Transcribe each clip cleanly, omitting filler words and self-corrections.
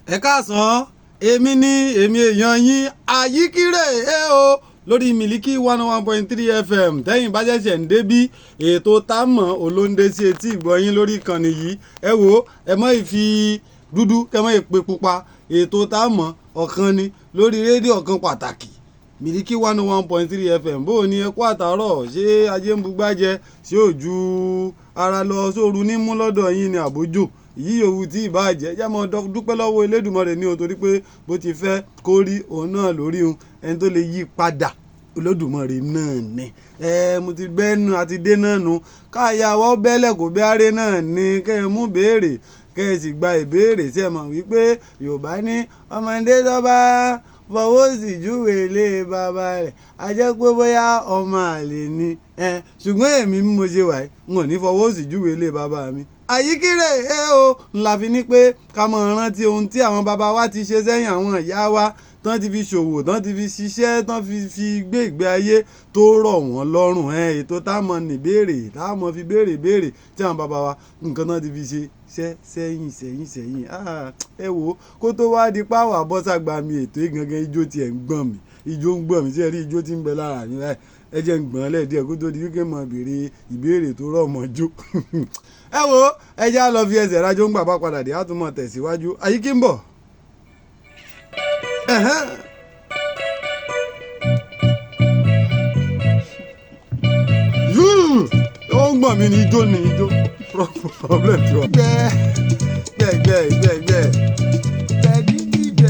Ẹ káàsán, èmi ní èmi èèyàn yín Àyíkírè ẹ o lórí Miliki 101.3 FM. Tẹ́yìn bá ṣẹ̀ṣẹ̀ ń débí, ètò támọ̀ olóńdé sí etí ìgbọ̀yìn lórí ìkànnì yìí. Ẹ wo, ẹ mọ́ ìfi dúdú kẹ́ mọ́ ìpe pupa. Ètò támọ̀ ọ̀kan ni lórí rédíò ọ̀kan pàtàkì, Miliki 101.3 FM. Bó o ní, ẹ kú àtàárọ̀. Ṣé ajé ń bugbájẹ? Ṣé ò ju ara lọ sóoru nímú lọ́dọ̀ yín ni àbójò yìí yòówù tí ìbàjẹ́ jẹ́ mọ́. Dúpẹ́ lọ́wọ́ Elédùmarè ní o, torí pé bó ti fẹ́ kó rí òun náà lórí òun, ẹni tó lè yí padà Olódùmarè náà ni. Ẹ mo ti bẹ́nu àti dé náà nu káyàwó bẹ́lẹ̀ kò bẹ́ aré náà ni. Kẹ́ ẹ mú béèrè, kẹ́ ẹ sì gba ìbéèrè. Sí ẹ mọ̀ wípé Yorùbá ní ọmọdé tó bá fọwọ́ sí júwe ilé bàbá rẹ̀, a jẹ́ pé bóyá ọmọ àlè ni. Ẹ ṣùgbọ́n èmi bí mo ṣe wà yìí, n ò ní fọwọ́ sí júwe ilé bàbá mi. Àyíkírè ẹ o ńlá fi ní pé ká mọ̀ rántí ohun tí àwọn bàbá wa ti ṣe sẹ́yìn, àwọn ìyá wa tán ti fi ṣòwò, tán ti fi ṣiṣẹ́, tán fi gbé ìgbé ayé tó rọ̀ wọ́n lọ́rùn. Ẹ ètò táwọn níbèrè táwọn fi béèrè béèrè tí àwọn bàbá wa nǹkan tán ti fi ṣe ṣẹ́ sẹ́yìn sẹ́yìn sẹ́yìn. Ẹ wò ó, kó tó wá di páwọ̀ àbọ̀sàgbà mi ètò ìgangan, ijó tiẹ̀ ń gbọ̀n mí, ijó ń gbọ̀n mí. Sí ẹ rí ijó tí ń bẹ lára mi báyìí? Ẹ jẹ́ ń gbọ̀n lẹ̀ díẹ̀ kó tó di wípé mo béèrè ìbéèrè tó rọ̀ mọ́ jó. Ẹ wo, ẹ já lọ fi ẹsẹ̀ rájò ń gbà bá padà dé, á tún mọ̀ tẹ̀síwájú. Àyíkí ń bọ̀. Ẹ̀hẹ́n. Yúù! Ó ń gbọ̀n mí ní ijó ní ijó problem tí wọ́n. Gbẹ gbẹ gbẹ gbẹ gbẹ gbẹ dídí gbẹ.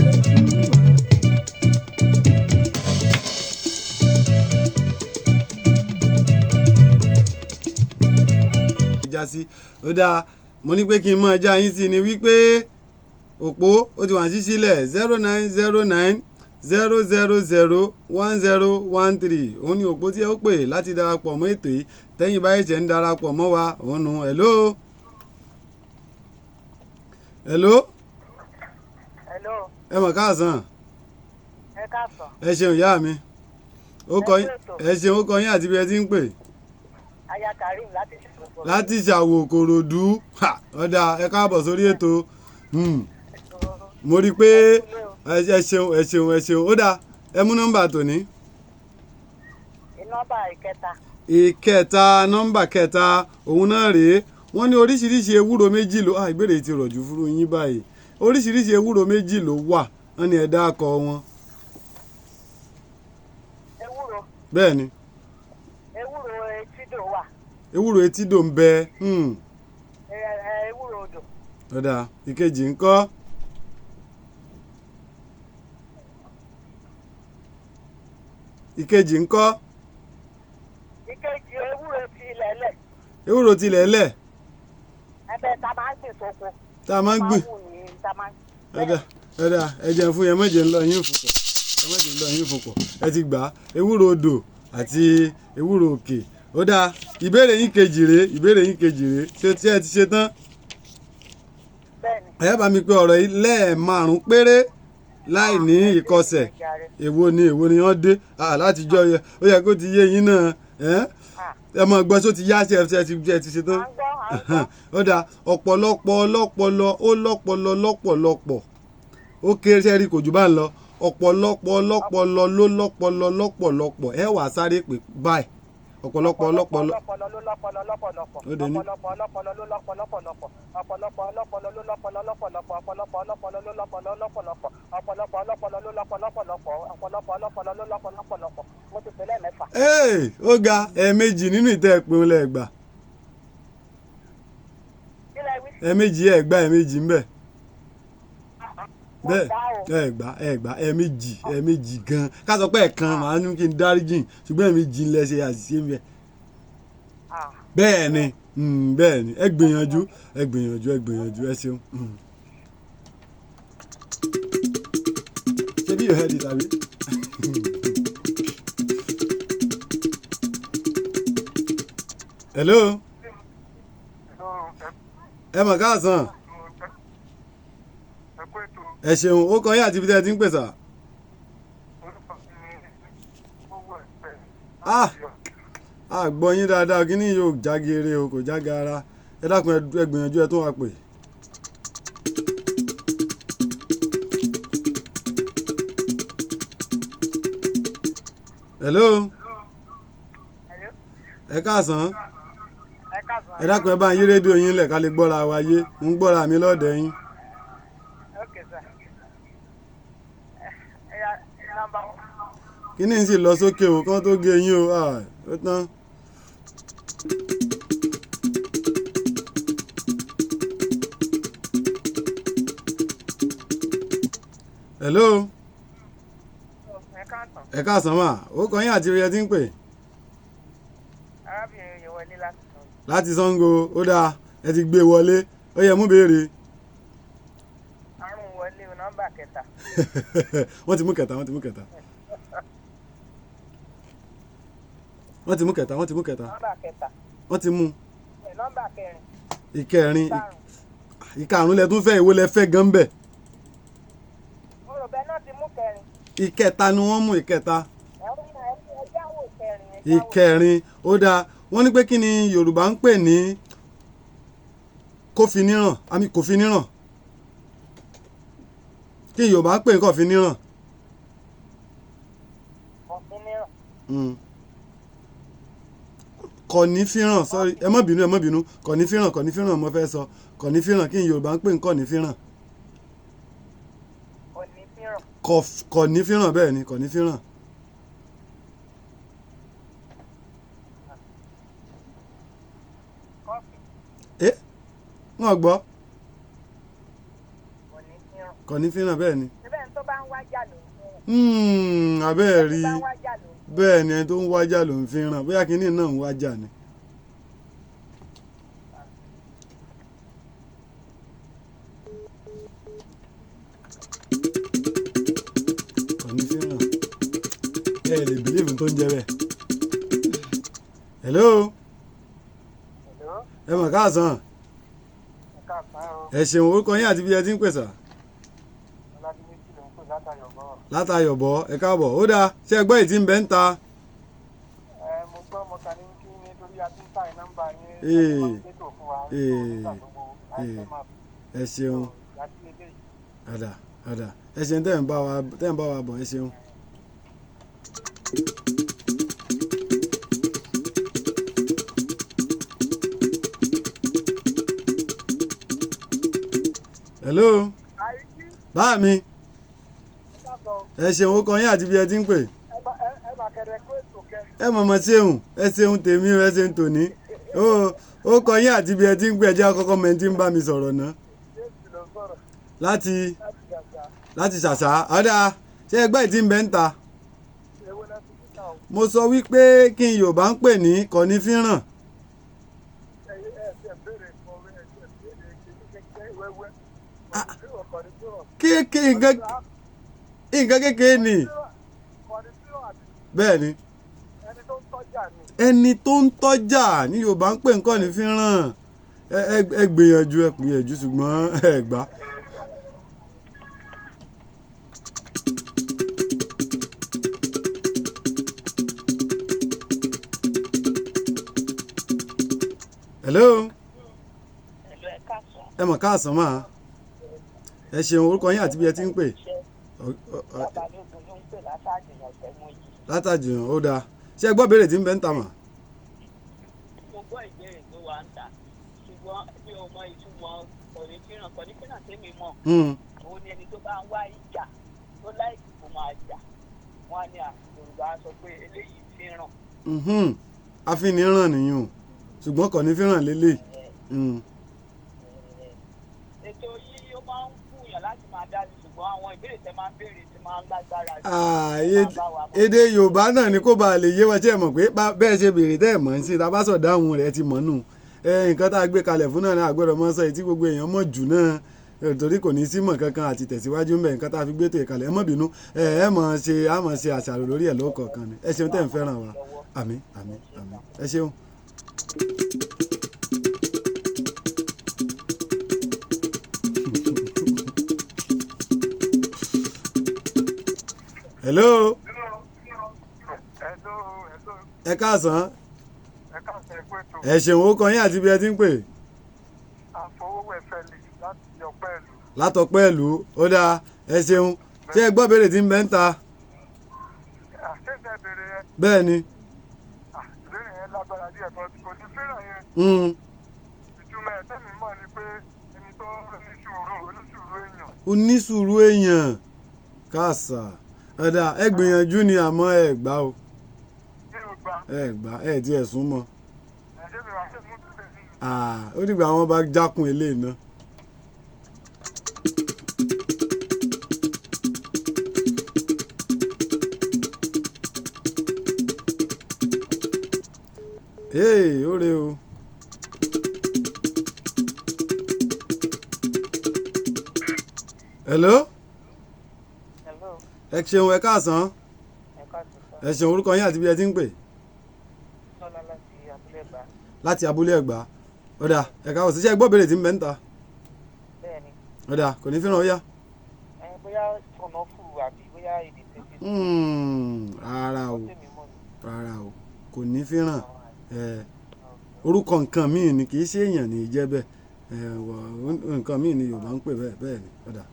Já sí ó dáa. Mo ní pé kí n máa já yín sí ni wípé òpó ó ti wà ní sílẹ̀, 09090001013. Òun ni òpó tí ẹ ó pè láti darapọ̀ mọ́ ètò yìí. Tẹ́yìn báyìí ṣe ń darapọ̀ mọ́ wa, òun nu. Hello, hello. Hello. Ẹ mọ̀ káàsán. Ẹ káàsán. Ẹ ṣeun, ìyá mi. Ó kọ yín. Ẹ ṣeun. Ó kọ yín àti bí ẹ ti ń pè? Aya Karim láti ṣàwò. Láti ṣàwò Kòròdú. Ọ̀dà, ẹ káàbọ̀ sórí ètò. Mo rí i pé ẹ ṣeun, ẹ ṣeun, ẹ ṣeun. Ó dáa, ẹ mú nọ́mbà tòní. Nọ́mbà ìkẹta. Ìkẹta, nọ́mbà kẹta, òun náà rèé. Wọ́n ní oríṣiríṣi ewúro méjì ló, ìbéèrè ti rọ̀jù fún yín báyìí. Oríṣiríṣi ewúro méjì ló wà, wọ́n ní ẹ dákọ wọn. Ewúro. Bẹ́ẹ̀ ni. Ewúro etídò wà. Ewúro etídò ń bẹ. Ewúro odò. Ó dáa, ìkejì ńkọ́? Ìkejì ńkọ́? Ìkejì, ewúro ti ilẹ̀ lẹ̀. Ewúro tilẹ̀ lẹ̀. Ẹbẹ tá a máa ń gbìn sóko. Tá a máa ń gbìn. Máa ń wù ní tá a máa ń. Ọ̀dà, ọ̀dà, ẹ jẹun fún yẹn. Mọ̀jẹ̀ ńlọ yín fún pọ̀, ẹ mọ̀jẹ̀ ńlọ yín fún pọ̀. Ẹ ti gbà á, ewúro odò àti ewúro òkè. Ó dáa, ìbéèrè yín kejì rèé. Ìbéèrè yín kejì rèé. Ṣé tí ẹ ti ṣe tán? Bẹ́ẹ̀ni. Ẹ bá mi pé ọ̀rọ̀ yìí lẹ́ẹ̀márùn péré láì ní ìkọsẹ̀. Èwo ni wọ́n dé látijọ́ yẹ ó yẹ kó ti yé yín náà. Ẹ mọ̀ gbọ́ só ti yá. Ṣe ẹ ti ṣe tán? À ń gbọ́, à ń gbọ́. Ó dáa. Ọ̀pọ̀lọpọ̀ ọlọ́pọlọ ó lọ́pọlọ lọ́pọ̀lọpọ̀. Ó kéré sẹ́rí, kò jù bá ń lọ. Ọ̀pọ̀lọpọ̀ ọlọ́pọlọ ló lọ́pọlọ lọ́pọ̀lọpọ̀. Ẹ wà sáré pé báyìí, ọ̀pọ̀lọpọ̀ ọlọ́pọlọ. Ọlọ́pọlọ ló lọ́pọlọ lọ́pọ̀lọpọ̀. Ó dé ní. Ọ̀pọ̀lọpọ̀ ọlọ́pọlọ ló lọ́pọlọ lọ́pọ̀lọpọ̀. Ọ̀pọ̀lọpọ̀ ọlọ́pọlọ ló lọ́pọlọ lọ́pọ̀lọpọ̀. Ọ̀pọ̀lọpọ̀ ọlọ́pọlọ ló lọ́pọlọ lọ́pọ̀lọpọ̀. Ọ̀pọ̀lọpọ̀ ọlọ́pọlọ ló lọ́pọlọ lọ́pọ̀lọpọ̀. Ọ̀pọ̀lọpọ̀ ọlọ́pọlọ ló lọ́pọlọ lọ́pọ̀lọpọ̀. Mo ti pè lẹ́ẹ̀mẹ́fà. Ee, ó ga. Ẹ̀ẹ̀mejì nínú ìtẹ́ ìpinnu lẹ́ẹ̀gbà. Kí lẹ wí? Ẹ̀ẹ̀mejì ẹ̀ gbà, ẹ̀ẹ̀mejì ń bẹ̀. Mo Bẹ́ẹ̀. gbà o. Ẹ gbà, ẹ gbà ẹ̀ẹ̀mejì, ẹ̀ẹ̀mejì gan. Ká sọ pé ẹ̀ẹ̀kan màá ní kí n dáríjìn, ṣùgbọ́n ẹ̀ẹ̀mejì ń lẹ ṣe àṣìṣe ń bẹ̀. Ah. Bẹ́ẹ̀ ni, bẹ́ẹ̀ ni. Ẹ gbìyànjú, ẹ gbìyànjú, ẹ gbìyànjú. Ẹ ṣeun. Ṣé bí you heard it, àbí? Hello, ẹ mọ̀ káàsán. Ẹ kú ètò. Ẹ ṣeun. Ó kọ yín àti ibi tí ẹ ti ń pè sà. Orúkọ mi ni owó ẹ̀pẹ́. Ah! A gbọ́ yín dáadáa. Kí ni yóò jágere o, kò jágara. Ẹ dákun, ẹ gbìyànjú, ẹ tún wá pè. Hello. Hello. Ẹ káàsán. Ẹ káàsán. Ẹ dákun, ẹ bá ń yí rédíò yín lẹ̀ ká lè gbọ́ra wa yé. Ń gbọ́ra mi lọ́dẹ̀ yín. Okay, sir. Ẹ yá, number one. Kíní ń sì lọ sókè o, kán tó gé yín o. Ah, ó tán. Hello. Ẹ káàsán. Ẹ káàsán mà. Ó kọ yín àti ibi ẹ ti ń pè. Arábìnrin yìí wọlé láti sọ. Láti Ṣàngó. Ó dáa, ẹ ti gbé wọlé. Ó yẹ mú béèrè. Àrùn wọlé o, nọ́mbà kẹta. Wọ́n ti mú kẹta, wọ́n ti mú kẹta. Wọ́n ti mú kẹta, wọ́n ti mú kẹta. Nọ́mbà kẹta. Wọ́n ti mú Ẹ, nọ́mbà kẹrin. ìkẹrin. Karùn-ún. Ìkarùn lẹ tún fẹ́, ìwo lẹ fẹ́ gan bẹ̀. Mo rò bẹ́ẹ̀ náà ti mú kẹrin. Ìkẹta ni wọ́n mú, ìkẹta. Ẹ ń ẹ jáwọ́ kẹrin. Ẹ jáwọ́. Ìkẹrin, ó dáa. Wọ́n ní pé kí ni Yorùbá ń pè ní kófiníràn, àmì kòfiníràn? Kí ni Yorùbá ń pè ní kòfiníràn? Ọ̀fin mìíràn. Kọ̀nífíràn, sorry, ẹ má bínú, ẹ má bínú. Kọ̀nífíràn, kọ̀nífíràn mo fẹ́ sọ. Kọ̀nífíràn, kí ni Yorùbá ń pè ní kọ̀nífíràn? Òní mìíràn. Kọ̀nífíràn, bẹ́ẹ̀ ni, kọ̀nífíràn. Kọ́fì. Ẹ wọ́n gbọ́. Òní mìíràn. Kọ̀nífíràn, bẹ́ẹ̀ ni. Síbẹ̀ ní tó bá ń wájà ló ń fẹ́ràn. Abẹ́ẹ̀ rí. Tó bá ń wájà ló ń fẹ́ràn. Bẹ́ẹ̀ ni, ẹni tó ń wájà ló ń fi ràn. Bóyá kínní náà ń wájà ni. Kọ̀nífíràn, ẹ lè bìlíìfù tó ń jẹ bẹ́ẹ̀. Hello. Hello. Ẹ mọ̀ káàsán. Ẹ káàsán o. Ẹ ṣeun. Orúkọ yín àti bí ẹ ti ń pèsè? Ọládìméjì ló ń pè látàyọ̀ bọ̀. Látayọ̀bọ̀, ẹ káàbọ̀. Ó dáa, ṣé ẹ gbọ́ èyí tí ń bẹ ń ta? Ẹ mo gbọ́, mo kà ní kí nítorí a ti ń ta nọ́mbà yín. Ee. Ẹ máa ń ṣètò fún wa nígbà gbogbo. Ee. Àìsàn máa Ẹ ṣeun. láti eléyìí. Àdà àdà, ẹ ṣeun tẹ́ ń bá wa bọ̀, ẹ ṣeun. Hello. Àìsí. Bá mi. Ẹ káàsán. Ẹ ṣeun. Ó kọ yín àti bí ẹ ti ń pè? Ẹ máa kẹrẹ kó ètò kẹ. Ẹ mọ̀mọ́ ṣeun, ẹ ṣeun tèmi o, ẹ ṣeun tòní. Ó kọ yín àti bí ẹ ti ń pè. Ẹ jẹ́ àkọ́kọ́ mẹ́ni tí ń bá mi sọ̀rọ̀ náà. Jésù ló ń sọ̀rọ̀. Láti Láti gàgà. Láti Ṣàṣà. Ọ̀dà, ṣé ẹgbẹ́ ìtì ń bẹ ń ta? Èwo lẹ fi kíkà o? Mo sọ wípé kí n Yorùbá ń pè ní kọ̀nífíràn. Ẹ ẹ ẹ béèrè fún ẹ ẹ béèrè kékeré wẹ́wẹ́. Kọ̀ọ̀nì fíràn. Kéèké, nǹkan kékeré ni. Kọ̀ọ̀nì fíràn àti Bẹ́ẹ̀ ni. ẹni tó ń tọ́jà ni. Ẹni tó ń tọ́jà ní Yorùbá ń pè ní kọ̀nífíràn. Ẹ gbìyànjú, ẹ gbìyànjú, ṣùgbọ́n ẹ gbà. Hello. Ẹ̀lú, ẹ káàsán. Ẹ mọ̀ káàsán máa. Ẹ ṣeun. Orúkọ yín àti bí ẹ ti ń pè? Babalógun ló ń pè látàjìyàn tẹ́mọ̀ yìí. Látàjìyàn, ó dáa. Ṣé ẹ gbọ́ béèrè tí ń bẹ ń ta mà? Mo gbọ́ ìbéèrè tó wà ń tà, ṣùgbọ́n mi ò mọ ìtumọ̀ kọ̀nífíràn. Kọ̀nífíràn tèmi mọ̀, òun ni ẹni tó bá ń wá ìjà, tó láìkì kó máa jà. Wọ́n á ní à Yorùbá sọ pé eléyìí fíràn. Àfiniràn nìyẹn o, ṣùgbọ́n kọ̀nífíràn lélẹ̀. Ètò yìí ó máa ń fúnyàn láti máa dá sí, ṣùgbọ́n àwọn ìbéèrè tẹ máa ń béèrè ti máa ń lágbára jù. Èdè Yorùbá náà ni kó bá lè yé wa. Ṣe mọ̀ pé bẹ́ẹ̀ ṣe béèrè tẹ́ ẹ̀ mọ̀ ń sí, tá a bá sọ̀ dáhùn rẹ̀ ti mọ̀ nù. Nǹkan tá a gbé kalẹ̀ fún náà ni àgbẹ̀rọ̀ mọ́ sọ èyí tí gbogbo èèyàn mọ̀ jù náà, torí kò ní sí mọ̀ kankan àti tẹ̀síwájú ń bẹ̀. Nǹkan tá a fi gbé tó ìkàlẹ̀, ẹ má bínú. Ẹ mọ̀ ṣe, a mọ̀ ṣe àṣàrò lórí ẹ̀ lọ́kọ̀ọ̀kan ni. Ẹ ṣeun tẹ́ ń fẹ́ràn wa. Àmín, àmín, àmín, ẹ ṣeun. Hello. Hello, hello. Ẹ káàsán. Ẹ káàsán, ẹ kú ètò. Ẹ ṣeun. Ó kọ yín àti bí ẹ ti ń pè? Àfọwọ́wẹ̀ Felix láti ọpẹ́ ìlú. Látọpẹ́ ìlú, ó dáa, ẹ ṣeun. Ṣé ẹ gbọ́ béèrè tí ń bẹ ń ta? Àṣẹ̀ṣẹ̀ béèrè yẹn. Bẹ́ẹ̀ ni. Ìbéèrè yẹn lágbára díẹ̀ bọ́ kò ní fẹ́ràn yẹn. Ìtumọ̀ ẹ̀ tẹ́mi mọ̀ ni pé ẹni tó ní sùúrù, onísùúrù èèyàn. Onísùúrù èèyàn, káàsà. Ọ̀dà, ẹ gbìyànjú ni, àmọ́ ẹ gbà o. Mi ò gbà. Ẹ gbà, ẹ tiẹ̀ sún mọ́. Ẹ̀jẹ̀ mi wá sí mú bèbè mi. Ah, ó dìgbà wọn bá jákun eléyìí náà. Hey, ó re o. Hello? Hello. Ẹ ṣeun, ẹ káàsán. Ẹ káàsán sá. Ẹ ṣeun, orúkọ yín àti bí ẹ ti ń pè? Tọ́lá láti Abúlé Ẹ̀gbá. Láti Abúlé Ẹ̀gbá. Ọ̀dà, ẹ káàbọ̀ síṣẹ́ gbọ́ béèrè tí ń bẹ ń ta. Bẹ́ẹ̀ni. Ọ̀dà, kò ní fẹ́ràn ó yá. Ẹ bóyá ọ̀nà fù àbí bóyá èdè tẹ́tí. Rárá o. Tèmi mọ̀ ni. Rárá o, kò ní fẹ́ràn. Ẹ orúkọ nǹkan míì ni, kì í ṣe èèyàn ní í jẹ́ bẹ́ẹ̀. Ẹ wọ nǹkan míì ni Yorùbá ń pè bẹ́ẹ̀. Bẹ́ẹ̀ ni. Ọ̀dà.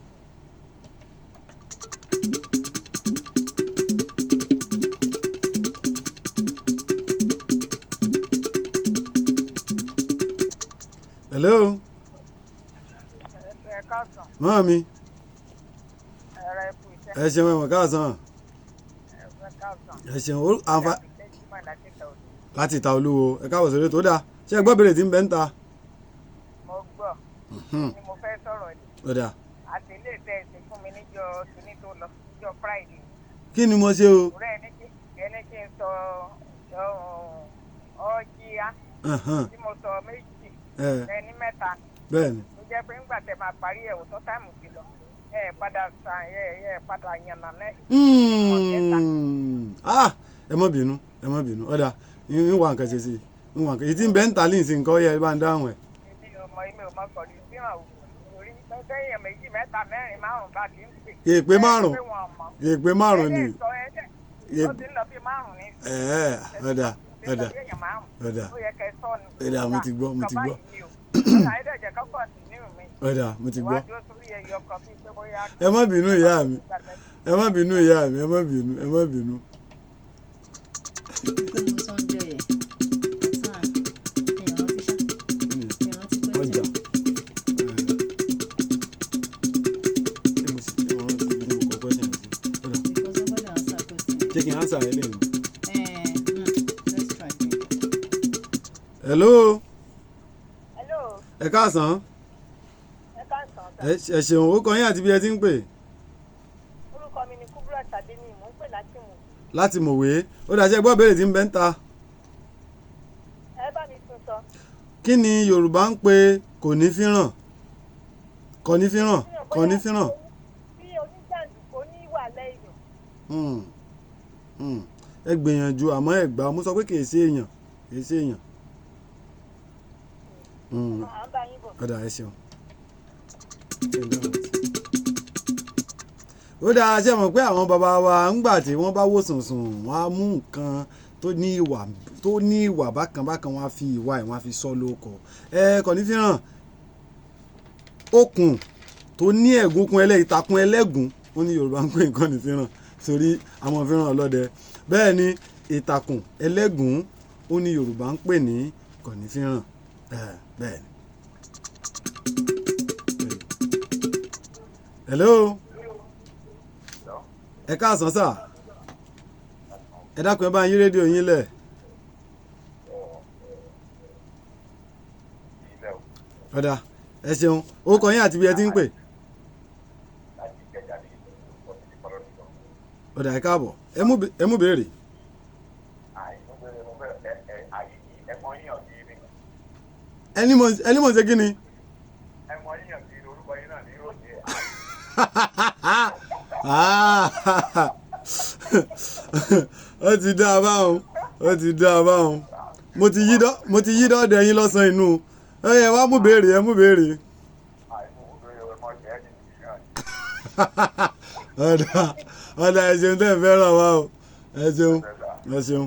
Hello. Ẹ káàsán. Mọ́ mi. Ẹ̀rọ ẹ̀kú iṣẹ́. Ẹ ṣeun, ẹ̀wọ̀n káàsán. Ẹ káàsán. Ẹ ṣeun, láti ìta Olúwo. Ẹ káàbọ̀ sórí tó dáa. Ṣé ẹ gbọ́ béèrè tí ń bẹ ń ta? Mo gbọ́. Ni mo fẹ́ sọ̀rọ̀ ni. Ọ̀dà. Àti ilé ìtẹ́ ẹ̀sìn fún mi níjọ́ kìíní tó lọ, níjọ́ Friday. Kí ni mo ṣe o? Òwúrọ̀ ẹni kí n sọ ọjíá tí mo sọ méjì, ẹni mẹ́ta. Bẹ́ẹ̀ni. Ó jẹ́ pé ńgbà tẹ máa parí ẹ̀ òótọ́ táìmù ti lọ. Ẹ padà sàn, ẹ padà yànnà náà. Ah, ẹ má bínú, ẹ má bínú. Ọ̀dà, ń wà nǹkan ṣe sí i. Ń wà nǹkan. Èyí tí ń bẹ ń ta ní ìsìn nǹkan ó yẹ ẹ bá ń dáhùn ẹ̀. Èmi ò mọ kọ̀lì síran o. Torí pé èèyàn méjì, mẹ́ta, mẹ́rin, márùn-ún bá ti ń pè. Èpè márùn-ún. Èpè márùn-ún ni. Ó ti ń lọ bí márùn-ún ní. Ọ̀dà, ọ̀dà, ọ̀dà. Ó yẹ kẹ́ sọ ni. Ọ̀dà, mo ti gbọ́, mo ti gbọ́. Ọ̀dà, mo ti gbọ́. Ẹ má bínú ìyá mi. Ẹ má bínú ìyá mi, ẹ má bínú, ẹ má bínú. Pé mo sọ ń jẹ yẹn. Sáà, ìrántí ṣá. Ìrántí pé Ọjà. Ṣé mo sì ṣe mo rántí bí mo kọ question sí? Ọ̀dà. Because nobody answer question. Ṣé kí n answer ẹ lẹ́yìn? Let's try. Hello. Hello. Ẹ káàsán. Ẹ káàsán sá. Ẹ ṣeun, orúkọ yín àti bí ẹ ti ń pè? Orúkọ mi ni Kubrat Adéníyì, mò ń pè láti Mò. Láti Mòwe. Ó dà, ṣé gbọ́ béèrè tí ń bẹ ń ta? Ẹ bá mi tún sọ. Kí ni Yorùbá ń pè kò ní fíràn? Kò ní fíràn, kò ní fíràn. Bí oníjàǹdùkú ní ìwà lẹ́yìn. Ẹ gbìyànjú, àmọ́ ẹ gbà. Mo sọ pé kì í ṣe èèyàn, kì í ṣe èèyàn. À ń bá yín bọ̀. Ọ̀dà, ẹ ṣeun. Ó dáa, ṣe mọ̀ pé àwọn bàbá wa ńgbà tí wọ́n bá wò sùnsùn, wọ́n á mú nǹkan tó ní ìwà, tó ní ìwà bákan bákan, wọ́n á fi ìwà ẹ̀, wọ́n á fi sọ lóko. Ẹ kò ní fíràn okùn tó ní ẹ̀gún, okùn ìtàkùn ẹlẹ́gùn. Ó ní Yorùbá ń pè nǹkan ní fíràn sórí àwọn fíràn ọlọ́dẹ. Bẹ́ẹ̀ ni, ìtàkùn ẹlẹ́gùn ó ní Yorùbá ń pè ní kò ní fíràn. Bẹ́ẹ̀ ni. Hello. Ẹ káàsán sà. Ẹ dákun, ẹ bá ń yí rédíò yín lẹ̀. Ọ̀dà, ẹ ṣeun, orúkọ yín àti bí ẹ ti ń pè? Ọ̀dà, ẹ káàbọ̀. Ẹ mú béèrè. Ẹni mo ṣe kí ni? Ah, ó ti dá a báwọn, ó ti dá a báwọn. Mo ti yí dọ́ọ̀dẹ̀ yín lọ́sàn-án inú. Ẹ yẹ wá mú béèrè, ẹ mú béèrè. Ọ̀dà, ọ̀dà, ẹ ṣeun tẹ́ ẹ fẹ́ràn wa o. Ẹ ṣeun, ẹ ṣeun.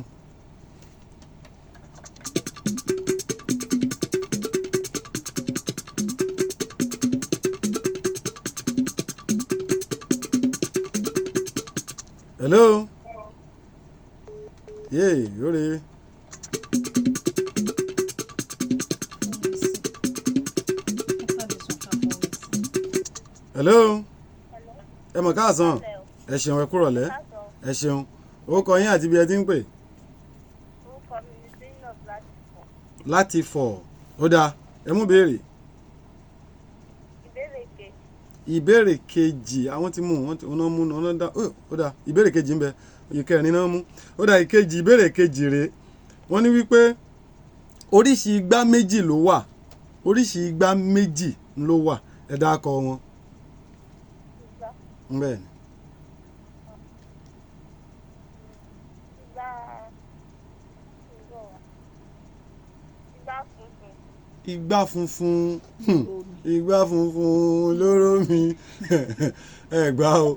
Hello. Yéè lóore. Omi sí. After this one, ká fọ omi sí. Hello. Ẹ mọ̀ káàsán. Ẹ ṣeun, ẹ kúrọ̀lẹ́. Ẹ ṣeun. Orúkọ yín àti ibi ẹ ti ń pè? Orúkọ mi ni Zainab láti Ifọ̀. Láti Fọ̀. Ó dáa, ẹ mú béèrè. Ìbéèrè kejì. Ìbéèrè kejì, àwọn ti mú wọn, ti wọn mú wọn dá. Ó dáa, ìbéèrè kejì ń bẹ, ìkẹrin náà mú. Ó dáa, ìkejì, ìbéèrè kejì rèé. Wọ́n ní wípé oríṣi igbá méjì ló wà. Oríṣi igbá méjì ló wà. Ẹ dákọ wọn. Igbá. Bẹ́ẹ̀ ni. Igbá. Igbá funfun. Igbá funfun. Igbá funfun lóró mi. Ẹ gbà o.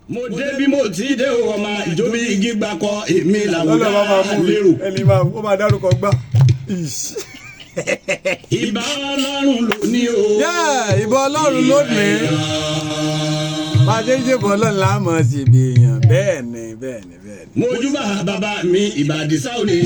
Mo dé bí mo ti dé o, ọmọ ìjọba igi gbakọ èmi làwọn Lọ́lọ́ bá máa mú mi lérò. ẹni máa ó máa dárúkọ gbá. Ìṣ. Ìbà Ọlọ́run ló ní o. Yeah, ìbọn Ọlọ́run lónìí. Bá a ṣe ń ṣèbọn Ọlọ́run láàmú sí ibi èèyàn. Bẹ́ẹ̀ ni, bẹ́ẹ̀ ni, bẹ́ẹ̀ ni. Mo júbà bàbá mi ìbàdí sáwọ́lì.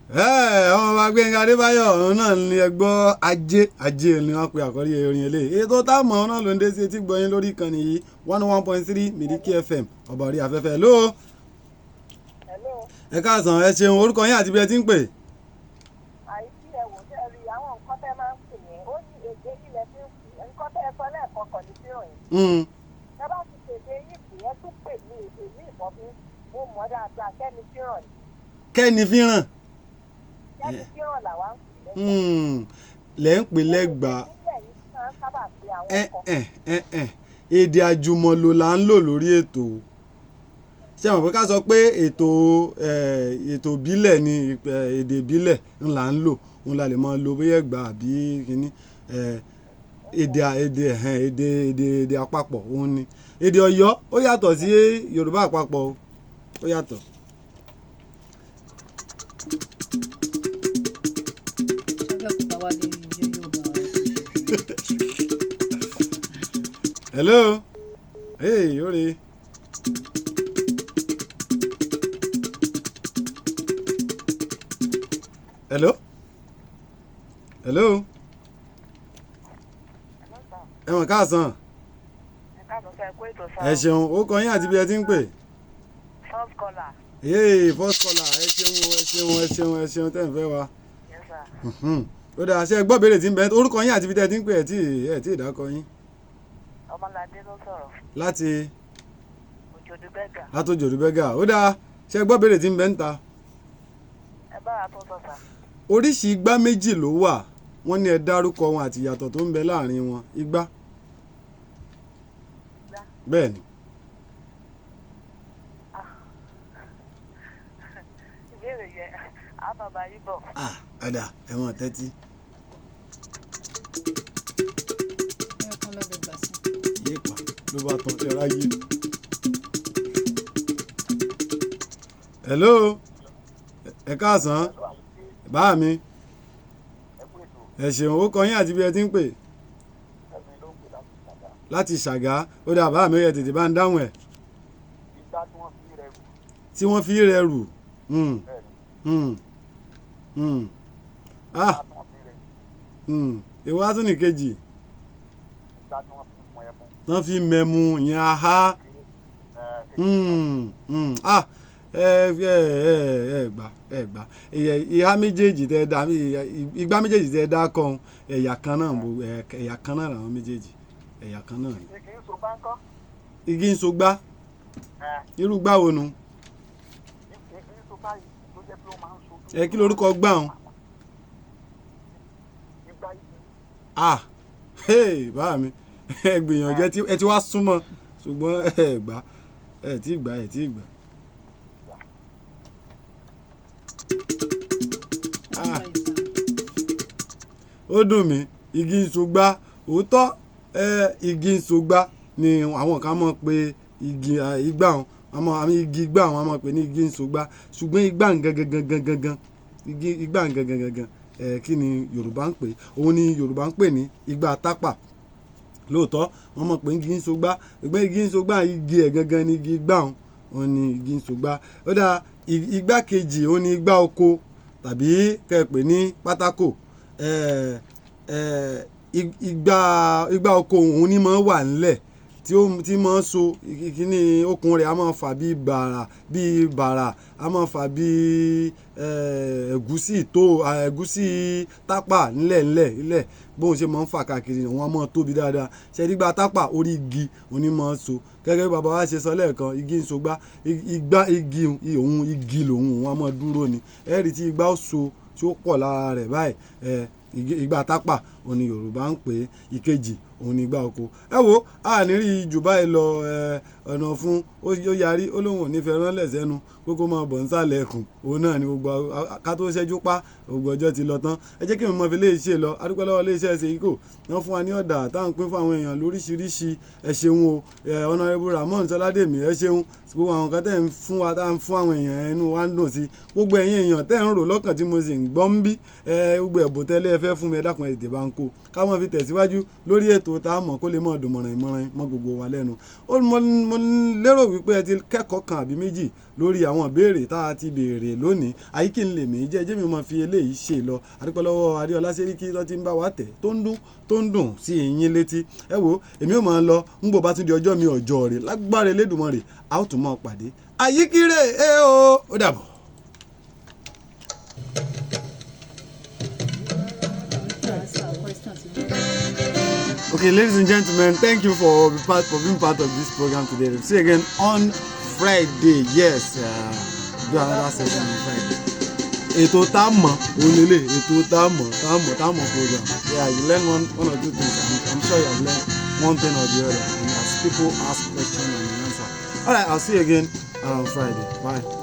Ẹ ọmọ bá Gbẹ́ngà Adébáyọ̀ ọ̀hún náà ni ẹ gbọ́. Ajé ajé ni wọ́n pe àkọ́rí orin eléyìí. Ètò táàmù ọ̀hún náà ló ń dé sí etí gbọ̀nyìn lórí ìkànnì yìí, 101.3 Miliki FM, ọ̀bà orí afẹ́fẹ́ ló. Hello. Ẹ káàsán, ẹ ṣeun. Orúkọ yín àti bí ẹ ti ń pè? Àìsí ẹ̀wò tẹ́ rí àwọn nǹkan tẹ́ máa ń pè yẹn, ó ní èdè ilẹ̀ tí ń fi nǹkan tẹ́ ẹ sọ lẹ́ẹ̀kan kàn ní fíràn yìí. Ẹ bá ti pèdè yìí pè é, tún pè ní èdè ní ìbọn bí mo mọ̀ dáadáa, kẹ́ni fíràn yìí. Kẹ́ni fíràn. Kẹ́ni fíràn làwa ń pè lẹ́gbẹ̀ẹ́. Lẹ́ ń pè lẹ́gbàá. Nílẹ̀ yìí máa ń sábà pe àwọn Ẹ nǹkan. ẹ ẹ ẹ èdè àjùmọ̀lò là ń lò lórí ètò. Ṣé àwọn pé ká sọ pé ètò ètò ìbílẹ̀ ni, èdè ìbílẹ̀ ń là ń lò, ń la lè máa lo bóyá Ẹ̀gbá àbí kínní, èdè èdè ẹ̀hẹ́n, èdè àpapọ̀ òun ni èdè Ọ̀yọ́. Ó yàtọ̀ sí Yorùbá àpapọ̀ o. Ó yàtọ̀. Ṣé wà lórí ijó yóò bá wa ṣe? Hello, hey, ore. Hello, hello. Ẹ mọ̀ káàsán. Ẹ ṣeun. Ó kọ yín àti bí ẹ ti ń pè? First caller. Hey, first caller, ẹ ṣeun o, ẹ ṣeun, ẹ ṣeun, ẹ ṣeun tẹ́ ń fẹ́ wa. Yes, sir. Ó dáa, ṣe é gbọ́ béèrè tí ń bẹ? Orúkọ yín àti bí tẹ́ ẹ ti ń pè? Ẹ tí ìdákọ yín. Ọmọládé ló sọ̀rọ̀. Láti? Òjòdú Bẹ́gà. Látòjòdú Bẹ́gà. Ó dáa, ṣe é gbọ́ béèrè tí ń bẹ ń ta? Ẹ bá wa tó sọ, sà. Oríṣi igbá méjì ló wà. Wọ́n ní ẹ dárúkọ wọn àti ìyàtọ̀ tó ń bẹ láàrin wọn. Igbá. Igbá. Bẹ́ẹ̀ ni. Ìbéèrè yẹn, á bàbá yìí bọ̀. Ah, ọ̀dà, ẹ mọ̀ tẹ́tí. Ẹ kán lọ́bẹ̀ gbà sí. Yéèpà ló bá tán ẹ ráyè. Hello, ẹ káàsán bá mi. Ẹ ṣeun. Ó kọ yín àti bí ẹ ti ń pè? Láti Ṣàgá. Ó dà bá mi, ó yẹ tètè bá ń dáhùn ẹ̀. Igbá tí wọ́n fi rẹ̀ rù. Tí wọ́n fi rẹ̀ rù. Ah. Igbá tí wọ́n fi rẹ̀ rù. Èwo á tún ní kejì? Igbá tí wọ́n fi mọ ẹmu. Tán fi mẹmu yẹn aha. Ah, ẹ ẹ ẹ ẹ gbà, ẹ gbà. Ìhà méjèèjì tẹ dá, igbá méjèèjì tẹ dá kan, ẹ̀yà kan náà, ẹ̀yà kan náà làwọn méjèèjì, ẹ̀yà kan náà ni. Igi ń so báńkọ́. Igi ń so gbá? Irú gbá wo nu? Igi ń so báyìí tó jẹ́ pé ó máa ń so. Ẹ kí lorúkọ gbá wọn? Igbá igi. Ah, hey, bá mi, ẹ gbìyànjú, ẹ ti wá súnmọ́, ṣùgbọ́n ẹ gbà, ẹ tí gbà, ẹ tí gbà. Ah, ó dùn mí. Igi ń sogbá, òótọ́ ẹ, igi ń sogbá ni àwọn kan mọ̀ pé igi igbá wọn àmọ́ àmì igi igbá wọn mọ̀ pé ní igi ń sogbá, ṣùgbọ́n igbá ń gangan gangan gangan, igi igbá ń gangan gangan, Kí ni Yorùbá ń pè? Òun ni Yorùbá ń pè ní igbá tápà. Lóòótọ́ wọ́n mọ̀ pé igi ń sogbá, ṣùgbọ́n igi ń sogbá, igi ẹ̀ gangan ni igi igbá òun, òun ni igi ń sogbá. Ó dáa, igbá kejì òun ni igbá oko tàbí kẹ́ ẹ pè ní pátákò. Igbá oko òun ni máa ń wà nílẹ̀ tí ó tí máa ń so kíní okùn rẹ̀, a máa fà bí bàrà, bí bàrà, a máa fà bí ẹ̀gúsí tó ẹ̀gúsí tápà ńlẹ̀ ńlẹ̀ ńlẹ̀. Bóun ṣe máa ń fà káàkiri, òun á máa tóbi dáadáa. Ṣé igbá tápà, orí igi òun ni máa ń so. Gẹ́gẹ́ bí bàbá wa ṣe sọ lẹ́ẹ̀kan, igi ń sogbá, igbá igi òun, igi lòun, òun á máa dúró ni. Ẹ rí tí igbá ó so tí ó pọ̀ lára rẹ̀ báyìí. Igbá tápà òun ni Yorùbá ń pè é. Ìkejì òun ni igbá oko. Ẹ wo, a ní rí jù báyìí lọ. Ọ̀nà fún ó yarí, ó lóun ò ní fẹ́ rán lẹ̀ sẹ́nu pé kó máa bọ̀ nísàlẹ̀ ẹkùn. Òun náà ni gbogbo ká tó ṣẹ́jú pa, gbogbo ọjọ́ ti lọ tán. Ẹ jẹ́ kí n mọ fi léè ṣe lọ. A dúpẹ́ lọ́wọ́ ilé-iṣẹ́ Seiko, wọ́n fún wa ní ọ̀dà tá à ń pín fún àwọn èèyàn lóríṣiríṣi. Ẹ ṣeun o. Honourable Ramon Sọládèmí, ẹ ṣeun. Gbogbo àwọn nǹkan tẹ́ ń fún wa, tá à ń fún àwọn èèyàn, inú wa ń dùn sí. Gbogbo ẹ̀yin èèyàn tẹ́ ń rò lọ́kàn tí mo sì ń gbọ́ ń bí, gbogbo ẹ̀bùn tẹ́lẹ̀ ẹ fẹ́ fún mi, ẹ dákun, ẹ tètè bá ń kó ká mọ́ fi tẹ̀síwájú lórí ètò tá a mọ̀ kó lè mọ̀ dùn mọ̀ràn ìmọ̀ràn mọ́ gbogbo wa lẹ́nu. Mo lérò wípé ẹ ti kẹ́kọ̀ọ́ kan àbí méjì lórí àwọn ìbéèrè tá a ti béèrè lónìí. Àyíkí ń lè mí jẹ́ jẹ́mi mọ́ fi eléyìí ṣe lọ. A dúpẹ́ lọ́wọ́ Adéọlá Sẹ́ríkí tó ti ń bá wa tẹ̀ tó ń dún, tó ń dùn sí yín létí. Ẹ wo, èmi ò máa lọ ń bò bá tún di ọjọ́ mi ọjọ́ rẹ̀ lágbára Elédùmarè, a ó tún máa pàdé. Àyíkírè ẹ o, ó dàbọ̀. Question ti. Okay, ladies and gentlemen, thank you for being part of this program today. We'll see you again on Friday. Yes, do another session on Friday. Ètò tá a mọ̀ onílé, ètò tá a mọ̀, tá a mọ̀, tá a mọ̀ program. Yeah, you learn one or two things. I'm sure you have learned one thing or the other. And as people ask questions and you answer. All right, I'll see you again on Friday. Bye.